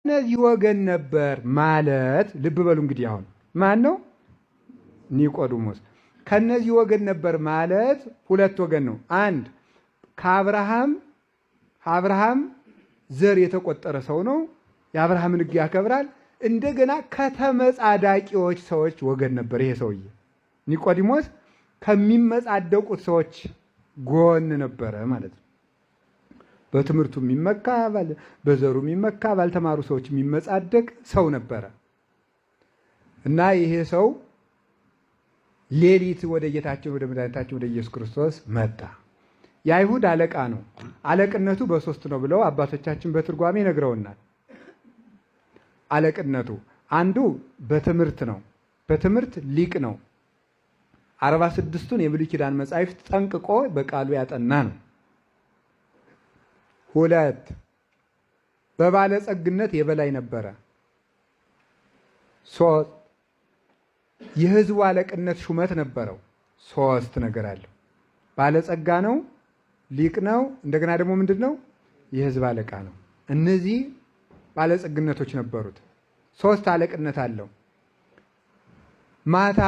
ከነዚህ ወገን ነበር ማለት ልብ በሉ እንግዲህ አሁን ማን ነው? ኒቆዲሞስ ከነዚህ ወገን ነበር ማለት ሁለት ወገን ነው። አንድ ከአብርሃም አብርሃም ዘር የተቆጠረ ሰው ነው። የአብርሃምን ሕግ ያከብራል። እንደገና ከተመጻዳቂዎች ሰዎች ወገን ነበር ይሄ ሰውዬ ኒቆዲሞስ ከሚመጻደቁት ሰዎች ጎን ነበረ ማለት ነው። በትምህርቱ የሚመካ በዘሩ የሚመካ ባልተማሩ ሰዎች የሚመጻደቅ ሰው ነበረ እና ይሄ ሰው ሌሊት ወደ ጌታችን ወደ መድኃኒታችን ወደ ኢየሱስ ክርስቶስ መጣ። የአይሁድ አለቃ ነው። አለቅነቱ በሶስት ነው ብለው አባቶቻችን በትርጓሜ ነግረውናል። አለቅነቱ አንዱ በትምህርት ነው። በትምህርት ሊቅ ነው። 46ቱን የብሉይ ኪዳን መጻሕፍት ጠንቅቆ በቃሉ ያጠና ነው። ሁለት በባለጸግነት የበላይ ነበረ። ሶስት የሕዝቡ አለቅነት ሹመት ነበረው። ሶስት ነገር አለው። ባለጸጋ ነው፣ ሊቅ ነው፣ እንደገና ደግሞ ምንድን ነው? የሕዝብ አለቃ ነው። እነዚህ ባለጸግነቶች ነበሩት። ሶስት አለቅነት አለው። ማታ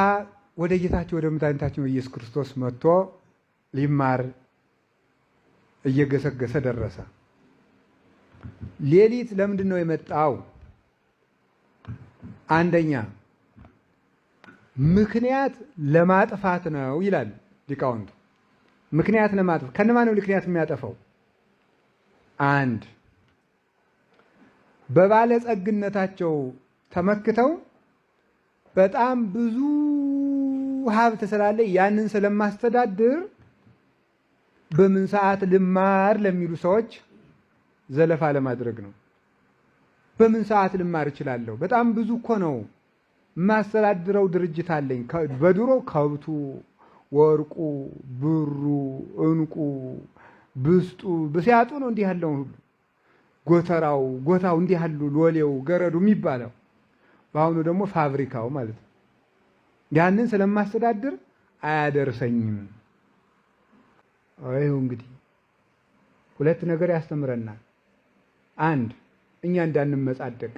ወደ ጌታችን ወደ መድኃኒታችን ኢየሱስ ክርስቶስ መጥቶ ሊማር እየገሰገሰ ደረሰ። ሌሊት ለምንድን ነው የመጣው? አንደኛ ምክንያት ለማጥፋት ነው ይላል ሊቃውንቱ። ምክንያት ለማጥፋት ከነማን ነው ምክንያት የሚያጠፋው? አንድ በባለጸግነታቸው ተመክተው በጣም ብዙ ሀብት ስላለ ያንን ስለማስተዳድር በምን ሰዓት ልማር ለሚሉ ሰዎች ዘለፋ ለማድረግ ነው። በምን ሰዓት ልማር እችላለሁ? በጣም ብዙ እኮ ነው የማስተዳድረው ድርጅት አለኝ። በድሮ ከብቱ፣ ወርቁ፣ ብሩ፣ እንቁ፣ ብስጡ ብሲያጡ ነው እንዲህ ያለውን ሁሉ ጎተራው፣ ጎታው እንዲህ ያሉ ሎሌው፣ ገረዱ የሚባለው በአሁኑ ደግሞ ፋብሪካው ማለት ነው። ያንን ስለማስተዳድር አያደርሰኝም። ይኸው እንግዲህ ሁለት ነገር ያስተምረናል። አንድ እኛ እንዳንመጻደቅ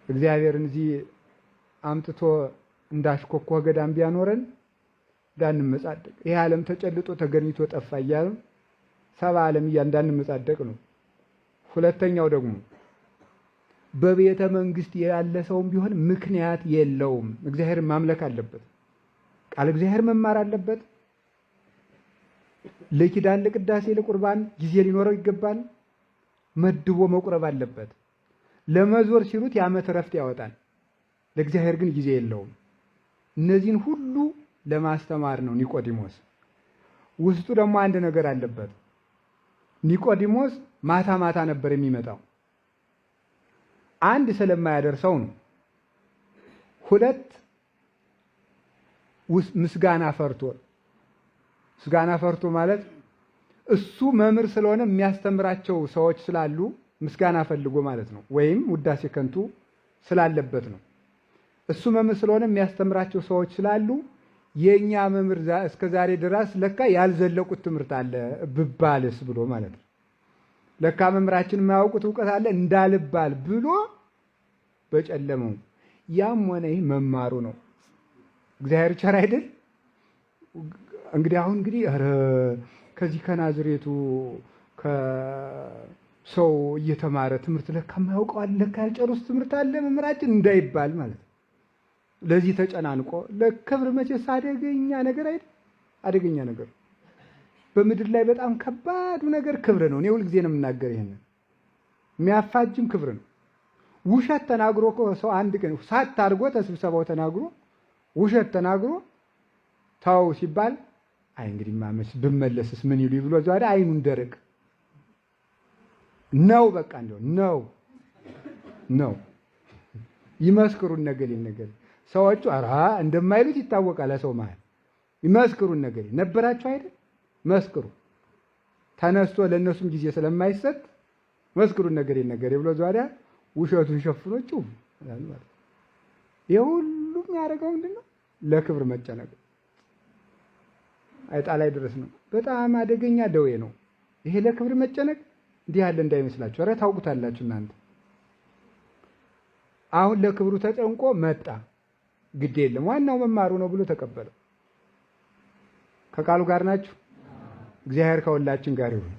እግዚአብሔርን እዚህ አምጥቶ እንዳሽኮኮ ገዳም ቢያኖረን እንዳንመጻደቅ፣ ይህ ዓለም ተጨልጦ ተገኝቶ ጠፋ እያልን ሰባ ዓለም እያ እንዳንመጻደቅ ነው። ሁለተኛው ደግሞ በቤተ መንግስት ያለ ሰውም ቢሆን ምክንያት የለውም። እግዚአብሔርን ማምለክ አለበት። ቃል እግዚአብሔር መማር አለበት። ለኪዳን፣ ለቅዳሴ፣ ለቁርባን ጊዜ ሊኖረው ይገባል። መድቦ መቁረብ አለበት። ለመዞር ሲሉት የዓመት እረፍት ያወጣል። ለእግዚአብሔር ግን ጊዜ የለውም። እነዚህን ሁሉ ለማስተማር ነው ኒቆዲሞስ። ውስጡ ደግሞ አንድ ነገር አለበት። ኒቆዲሞስ ማታ ማታ ነበር የሚመጣው። አንድ ስለማያደርሰው ነው። ሁለት ምስጋና ፈርቶ፣ ምስጋና ፈርቶ ማለት እሱ መምህር ስለሆነ የሚያስተምራቸው ሰዎች ስላሉ ምስጋና ፈልጎ ማለት ነው። ወይም ውዳሴ ከንቱ ስላለበት ነው። እሱ መምህር ስለሆነ የሚያስተምራቸው ሰዎች ስላሉ የእኛ መምህር እስከ ዛሬ ድረስ ለካ ያልዘለቁት ትምህርት አለ ብባልስ ብሎ ማለት ነው። ለካ መምህራችን የማያውቁት እውቀት አለ እንዳልባል ብሎ በጨለመው ያም ሆነ ይህ መማሩ ነው። እግዚአብሔር ቸር አይደል? እንግዲህ አሁን እንግዲህ ኧረ ከዚህ ከናዝሬቱ ከሰው እየተማረ ትምህርት ለካ የማያውቀው አለ ለካ ያልጨረሱት ትምህርት አለ መምህራችን እንዳይባል ማለት ነው። ለዚህ ተጨናንቆ ለክብር መቼስ አደገኛ ነገር አይደል? አደገኛ ነገር በምድር ላይ በጣም ከባዱ ነገር ክብር ነው። እኔ ሁልጊዜ ነው የምናገር ይሄንን። የሚያፋጅም ክብር ነው። ውሸት ተናግሮ እኮ ሰው አንድ ቀን ሳት አድርጎ ተስብሰባው ተናግሮ ውሸት ተናግሮ ተው ሲባል አይ እንግዲህ ማመስ ብመለስስ ምን ይሉ ብሎ ዛሬ አይኑን ደረቅ ነው። በቃ እንደው ነው ነው ይመስክሩን ነገሌ ነገሌ ሰዎቹ ኧረ እንደማይሉት ይታወቃል። ሰው መሀል ይመስክሩን ነገሌ ነበራችሁ አይደል? መስክሩ ተነስቶ ለእነሱም ጊዜ ስለማይሰጥ መስክሩን ነገሌ ነገሌ ብሎ ዛሬ ውሸቱን ሸፍኖ ጭው ማለት ነው። ይሄ ሁሉ የሚያደርገው ምንድን ነው? ለክብር መጨነቅ አይጣ ላይ ድረስ ነው። በጣም አደገኛ ደዌ ነው ይሄ ለክብር መጨነቅ። እንዲህ ያለ እንዳይመስላችሁ። ኧረ ታውቁታላችሁ እናንተ። አሁን ለክብሩ ተጨንቆ መጣ። ግድ የለም ዋናው መማሩ ነው ብሎ ተቀበለው። ከቃሉ ጋር ናችሁ። እግዚአብሔር ከሁላችን ጋር ይሁን።